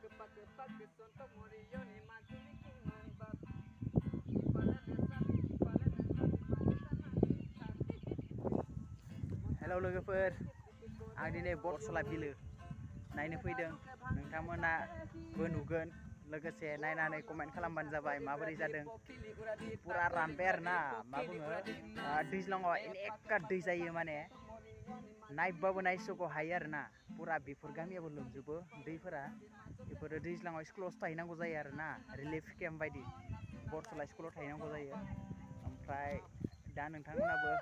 Hello लोगोफोर आं दिनै बरसला बिलो नायनो फैदों नोंथांमोनाबो नुगोन लोगोसे नायनानै कमेन्ट खालामबानो जाबाय माबोरै जादों पुरा रानबाय आरोना मा बुङो दैज्लाङाव अनेक दै जायो माने नायबाबो नायस'ग' हायो आरोना पुरा बेफोर गामियाबो लोमजोबो दैफोरा बेफोरो दैज्लाङाव स्कुलावसो थाहैनांगौ जायो आरोना रिलिफ केम्प बायदि बरसला स्कुलाव थाहैनांगौ जायो ओमफ्राय दा नोंथांमोनाबो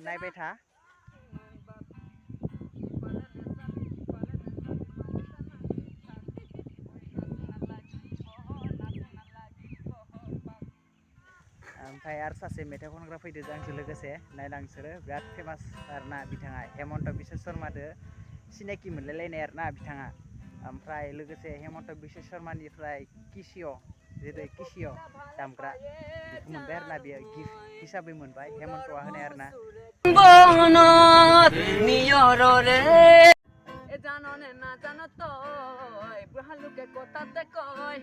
नायबाय था ओमफ्राय आरो सासे मेथाइ खनग्रा फैदो आंजों लोगोसे नायना नोंसोरो बिराद फेमास आरोना बिथाङा हेमन्त बिश्व शर्मादो सिनायखि मोनलायलायनाय आरोना बिथाङा ओमफ्राय लोगोसे हेमन्त बिश्व शर्मानिफ्राय किसिय' जेरै किसिय' दामग्रा बेखौ मोनबाय आरोना बेयो गिफ्ट हिसाबै मोनबाय हेमन्तआ होनाय आरोना জাননে না জানো তই ব্রহালুকে কথাতে কয়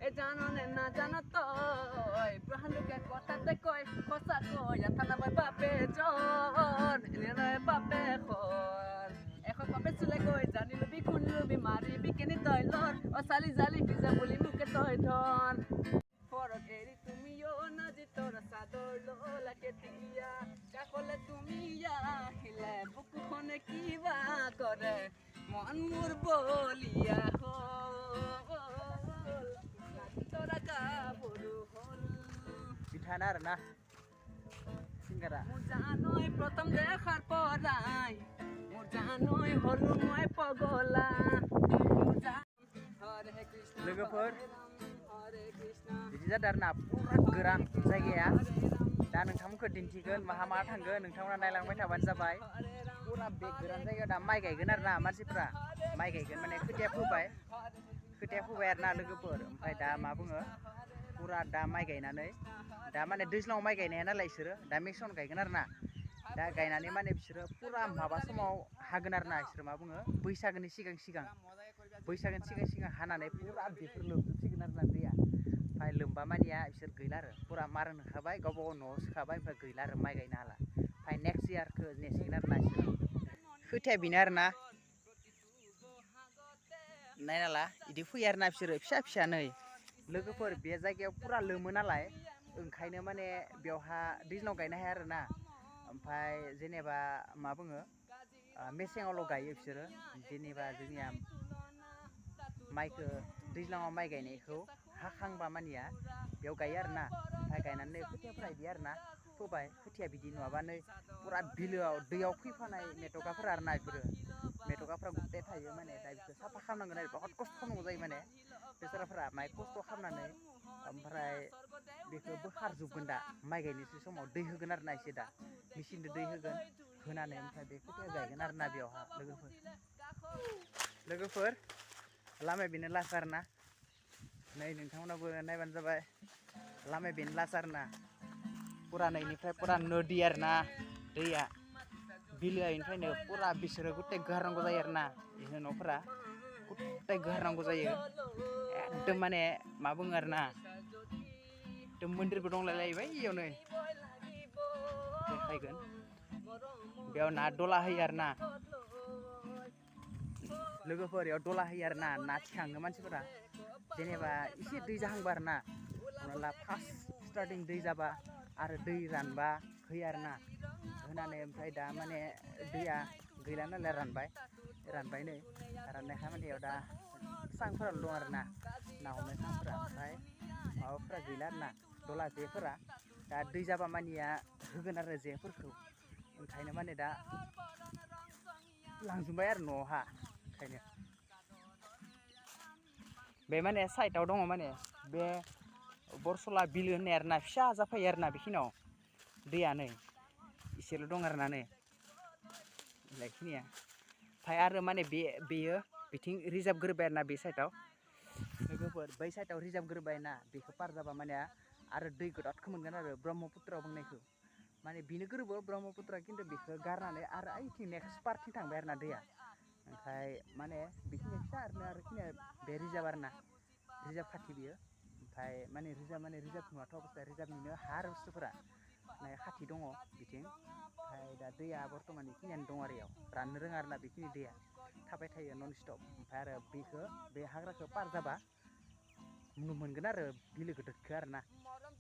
এ জাননে না জানো তই ব্রহালুকে কথাতে কয় কথা কয় থানা মই বাপে জন এনে বাপে খন এখন বাপে চুলে কই জানি লবি খুন লবি মারি বিকেনি তই লর ও সালি জালি ভিজা বলি মুখে তই ধন ফরক এরি তুমিও না যে তোর সাদর লোলা কেতিয়া কাকলে তুমি আহিলে বুকুখনে কিবা করে মন মোর বলিয়া হল তোরা গাবরু হল বিঠানা আর না সিঙ্গারা মোর জানই প্রথম দেখার পরাই মোর জানই হলু মই পগলা হরে কৃষ্ণ लोगोफोर बिदि जादों आरोना पुरा गोरान जायगाया दा नोंथांमोनखौ दिन्थिगोन माहा माहा थांगोन नोंथांमोना नायलांबाय थाबानो जाबाय पुरा बे गोरान जायगायाव दा माइ गायगोन आरोना मानसिफ्रा माइ गायगोन माने खोथिया फोबाय आरोना लोगोफोर ओमफ्राय दा मा बुङो पुरा दा माइ गायनानै दा माने दैज्लाङाव माइ गायनाया नालाय बिसोरो दा मेसेङाव गायगोन आरोना दा गायनानै माने बिसोरो पुरा माबा समाव हागोन आरोना बिसोरो मा बुङो बैसागोनि सिगां हानानै पुरा बेफोर लोमजोबसिगोन आरोना दैया ओमफ्राय लोमबा मानिया बिसोर गैला आरो पुरा मारोन होखाबाय गावबा गाव न'आव सोखाबाय ओमफ्राय गैला आरो माइ गायनो हाला ओमफ्राय नेक्स्ट इयारखौ नेसिगोन आरोना बिसोरो खोथिया बेनो आरोना नायनाला बिदि फैयो आरोना बिसोरो फिसा फिसा नै लोगोफोर बे जायगायाव पुरा लोमो नालाय ओंखायनो माने बेवहा दैज्लाङाव गायनो हाया आरोना ओमफ्राय जेनेबा मा बुङो मेसेङावल' गायो बिसोरो जेनेबा जोंनिया माइखौ दैज्लाङाव माइ गायनायखौ हाखांबा मानिया बेयाव गायो आरोना ओमफ्राय गायनानै खोथियाफोरा बिदि आरोना फोबाय खोथिया बिदि नङाबा नै पुरा बिलोआव दैयाव फैफानाय मेथ'खाफोरा आरोना बेफोरो मेथ'खाफ्रा गुथे थायो माने दा बेखौ साफा खालामनांगोन आरो बहुत खस्थ' खालामनांगौ जायो माने बेसाराफोरा माइ खस्थ' खालामनानै ओमफ्राय बेखौ बोखारजोबगोन दा माइ गायनोसै समाव दै होगोन आरोना एसे दा मेचिनजों दै होगोन होनानै ओमफ्राय बे खोथिया गायगोन आरोना बेयावहा लोगोफोर लामाया बेनो लास आरोना नै नोंथांमोनाबो नायबानो जाबाय लामाया बेनो लास आरोना पुरा नैनिफ्राय पुरा नदि आरोना दैया बिलोनिफ्रायनो पुरा बिसोरो गुथे गोहारनांगौ जायो आरोना बिदिनो न'फोरा गुथे गोहारनांगौ जायो एकदम माने मा बुङो आरोना एकदम मन्दिरबो दंलायलायबाय इयावनो देखायगोन बेयाव ना दला होयो आरोना लोगोफोर बेयाव दला होयो आरोना ना थिखाङो मानसिफोरा जेनेबा एसे दै जाहांबा आरोना हमना फार्स्ट स्टार्टिं दै जाबा आरो दै रानबा होयो आरोना होनानै ओमफ्राय दा माने दैया गैला नालाय रानबाय नै राननायखाय माने बेयाव दा सांफोराल' दं आरोना ना हमनाय सांफोरा ओमफ्राय माबाफोरा गैला आरोना दला जेफोरा दा दै जाबा मानिया होगोन आरो जेफोरखौ ओंखायनो माने दा लांजोब्बाय आरो न'आवहा ओंखायनो बे माने साइडआव दङ माने बे बरसला बिलो होननाय आरोना फिसा जाफायो आरोना बेखिनियाव दैया नै इसेल' दं आरोना नै बेखिनिया ओमफ्राय आरो माने बेयो बिथिं रिजार्भ गोरोबाय आरोना बे साइडआव लोगोफोर बै साइडआव रिजार्भ गोरोबाय ना बेखौ पार जाबा माने आरो दै गोदादखौ मोनगोन आरो ब्रह्मपुत्र बुंनायखौ माने बेनो गोरोबो ब्रह्मपुत्र खिन्थु बेखौ गारनानै आरो ओइथिं नेक्स्ट पार्टथिं थांबाय आरोना दैया ओमफ्राय माने बेखिनिया फिसा आरो खिनिया बे रिजार्भ आरोना रिजार्भ खाथि बियो ओमफ्राय माने रिजार्भ नङाथ' अबस्था रिजार्भनिनो हा आरो बुस्थुफोरा माने खाथि दङ बिथिं ओमफ्राय दा दैया बर्थमान बेखिनियानो दं आरो इयाव राननो रोङा आरोना बेखिनि दैया थाबाय थायो नन स्टप ओमफ्राय आरो बेखौ बे हाग्राखौ पार जाबा नुनो मोनगोन आरो बिलो गिदिरखौ आरोना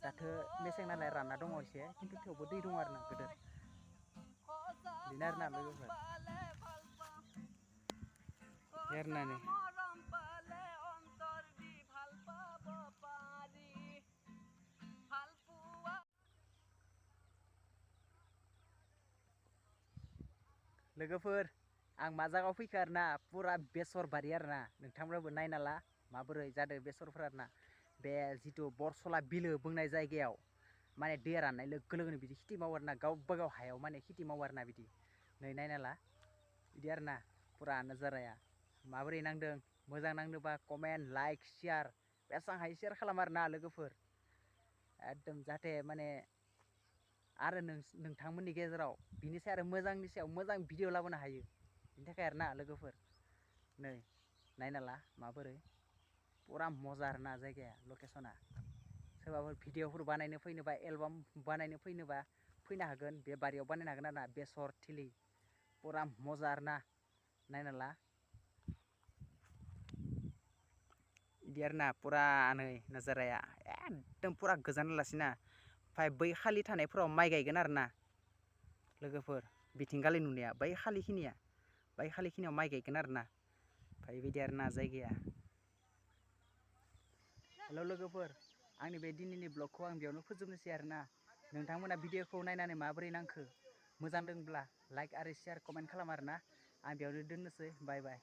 दाथ' मेसें नालाय रानना दङ एसे खिन्थु थेवबो दै दङ आरो ना गिदिर बेनो आरोना लोगोफोर एरनानै लोगोफोर आं मा जायगायाव फैखो आरोना पुरा बेसर बारि आरोना नोंथांमोनाबो नायना ला माबोरै जादों बेसरफोरा आरोना बे जिथु बरसला बिलो बुंनाय जायगायाव माने दैया राननाय लोगो लोगोनो बिदि खेथि मावो आरोना गावबा गाव हायाव माने खेथि मावो आरोना बिदि नै नायना ला बिदि आरोना पुरा नोजाराया माबोरै नांदों मोजां नांदोंबा कमेन्ट लाइक शेयार बेसेबां हायो शेयार खालाम आरोना लोगोफोर एकदम जाहाथे माने आरो नोंथांमोननि गेजेराव बिनि सायाव आरो मोजांनि सायाव मोजां भिडिअ लाबोनो हायो बिनि थाखाय आरोना लोगोफोर नै नायना ला माबोरै पुरा मजा आरोना जायगाया लकेसना सोरबाफोर भिडिअफोर बानायनो फैनोबा एलबाम बानायनो फैनोबा फैनो हागोन बे बारियाव बानायनो हागोन आरोना बेसर थिलि पुरा मजा आरोना नायना ला बिदि आरोना पुरा नै नोजाराया एकदम पुरा गोजान लासिना ओमफ्राय बै खालि थानायफोराव माइ गायगोन आरोना लोगोफोर बिथिंगालि नुनाया बै खालिखिनियाव माइ गायगोन आरोना ओमफ्राय बिदि आरोना जायगाया हेलौ लोगोफोर आंनि बे दिनैनि ब्लगखौ आं बेयावनो फोजोबनोसै आरोना नोंथांमोना भिडिअखौ नायनानै माबोरै नांखो मोजां दोंब्ला लाइक आरो शेयार कमेन्ट खालाम आरोना आं बेयावनो दोननोसै बाय बाय।